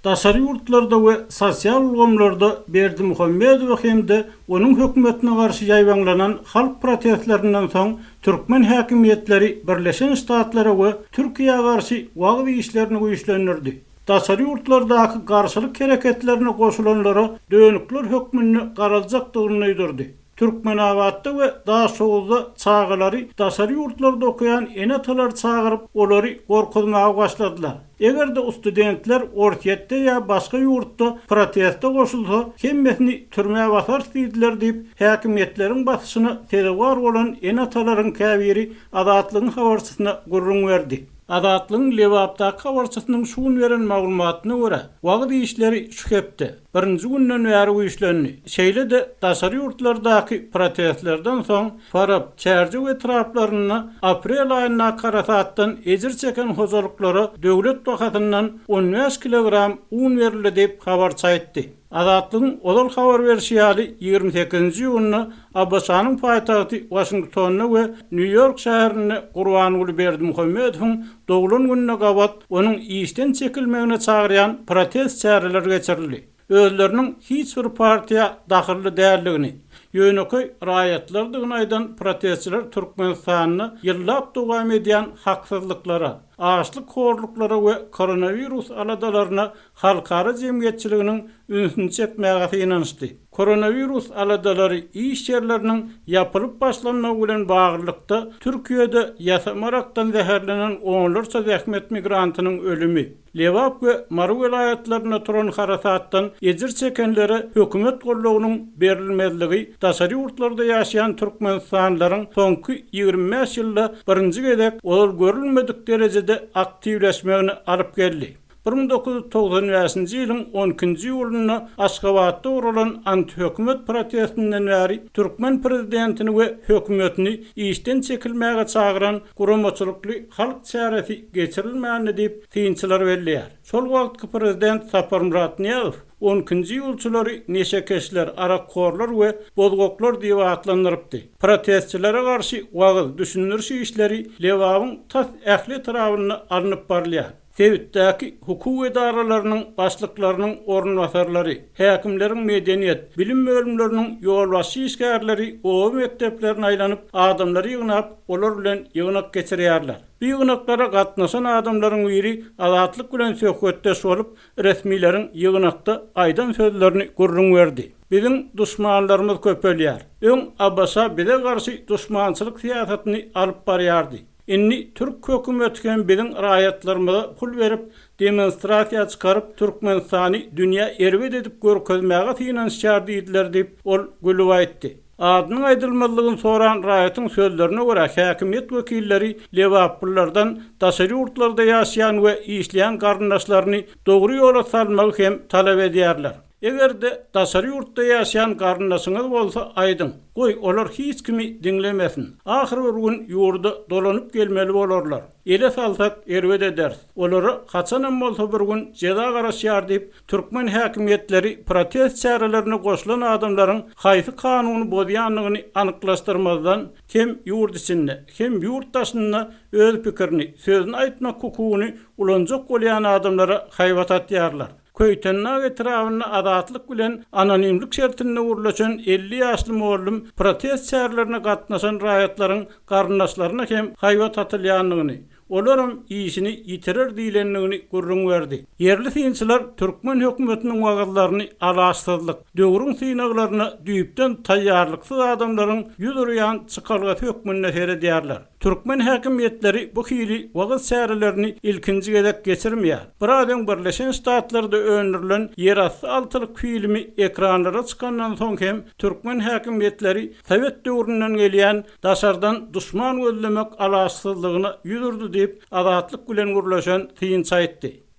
Daşary ýurtlarda we sosial ulgamlarda Berdimuhamedowa hem-de onuň hökümetine garşy ýaýbaňlanan halk protestlerinden soň türkmen häkimiýetleri Birleşen Ştatlara we Türkiýä garşy wagyz işlerini güýçlendirdi. Daşary ýurtlardaky garşylyk hereketlerine goşulanlara dönükler hökmünde garaljakdygyny duýdurdy. Türkmenabatda we Daşoguzda çagalary daşary ýurtlarda okaýan ene-atalary çagyryp, olary gorkuzmaga başladylar. Eger-de studentler Orsýetde ýa başga ýurtda proteste goşulsa, hemmesini türmä basarys diýdiler diýip, häkimiýetleriň basyşyna sezewar bolan ene-atalaryň käbiri Azatlygyň habarçysyna gürrüň berdi. Azatlygyň Lebapdaky habarçysynyň şu gün beren maglumatyna görä, wagyz işleri şu hepde, birinji günden bäri güýçlendi. Şeýle-de, daşary ýurtlardaky protestlerden soň, Farap, Çärjew etraplarynda aprel aýyndaky harasatdan ejir çeken hojalyklara döwlet bahasyndan 15 kilogram un berildi diýip, habarçy aýtdy. Azatlygyň ozal habar berşi ýaly, 28-nji iýunda ABŞ-nyň paýtagty Waşingtonda we Nýu-Ýork şäherinde Gurbanguly Berdimuhamedowyň doglan gününe gabat onuň işden çekilmegine çagyrýan protest çäreleri geçirildi. Özleriniň hiç bir partiýa dahylly däldigini, ýönekeý raýatlardygyny aýdan protestçiler Türkmenistanda ýyllap dowam edýän haksyzlyklara, açlyk-horluklara we koronawirus aladalaryna halkara jemgyýetçiliginiň ünsüni çekmäge synanyşdy. Koronawirus aladalary iş ýerleriniň ýapylyp başlanmagy bilen baglylykda, Türkiýede ýasama arakdan zäherlenen onlarça zähmet migrantynyň ölümi, Lebap we Mary welaýatlarynda turan harasatdan ejir çekenlere hökümet goldawynyň berilmezligi daşary ýurtlarda ýaşaýan türkmenistanlylaryň soňky 25 ýylda birinji gezek ozal görülmedik derejede aktiwleşmegine alyp geldi. 1995-nji ýylyň on ikinji iýulynda Aşgabatda guralan antihökümet protestinden bäri türkmen prezidentini we hökümetini işden çekilmäge çagyran guramaçylykly halk çäresi geçirilmändi diýip, synçylar belleýär. Şol wagtky prezident Saparmyrat Nyýazow on ikinji iýulçylary neşekeşler, arakhorlar we bozgaklar diýip atlandyrypdy. Protestçilere garşy wagyz, düşündiriş işleri Lebabyň tas ähli etrabynda alnyp barylýar. Sebitdäki hukuk edaralarynyň başlyklarynyň orunbasarlary, häkimleriň medeniýet, bilim bölümleriniň ýolbaşçy işgärleri oba mekdeplerine aýlanyp, adamlary ýygnap, olar bilen ýygnak geçirýärler. Bu ýygnaklara gatnaşan adamlaryň biri Azatlyk bilen söhbetdeş bolup, resmileriň ýygnakda aýdan sözlerini gürrüň berdi. Biziň duşmanlarymyz köpelýär. Öň ABŞ bize garşy duşmançylyk syýasatyny alyp barýardy. Indi türk hökümeti hem biziň raýatlarymyza pul berip, demonstrasiýa çykaryp, Türkmenistany dünýä erbet edip görkezmäge synanyşýar diýdiler diýip, ol gülüp aýtdy. Adynyň aýdylmazlygyny soran raýatyň sözlerine görä, häkimiýet wekilleri lebaplylardan daşary ýurtlarda ýaşaýan we işleýän garyndaşlaryny dogry ýola salmagy hem talap edýärler. Eger-de daşary ýurtda ýaşaýan garyndaşyňyz bolsa aýdyň, goý, olar hiç kimi diňlemesin. Ahyr bir gün ýurda dolanyp gelmeli bolarlar. Ele salsak, erbet ederis. Olara haçanam bolsa bir gün jeza garaşýar diýip, türkmen häkimiýetleri protest çärelerine goşulan adamlaryň haýsy kanuny bozýandygyny anyklaşdyrmazdan, hem ýurt içinde, hem ýurt daşynda öz pikirini, sözüni aýtmak hukugyny ulanjak bolýan adamlara haýbat atýarlar. Köýtendag etrabynda Azatlyk bilen anonimlik şertinde gürleşen 50 ýaşly mugallym protest çärelerine gatnaşan raýatlaryň garyndaşlaryna hem haýbat atylýandygyny, olaram işini ýitirer diýlendigini gürrüň berdi. Ýerli synçylar türkmen hökümetiniň wagyzlaryny alaçsyzlyk, döwrüň synaglaryna düýpden taýýarlyksyz adamlaryň ýüz urýan çykalgasy hökmünde seredýärler. Türkmen häkimiýetleri bu hili wagyz çärelerini ilkinji gezek geçirmeýär. Biraz öň Birleşen Ştatlarda öndürilen Ýerasty altylyk filmi ekranlara çykandan soň hem türkmen häkimiýetleri sowet döwründen gelýän daşardan duşman gözlemek alaçsyzlygyna ýüz urdy diýip, Azatlyk bilen gürleşen synçy aýtdy.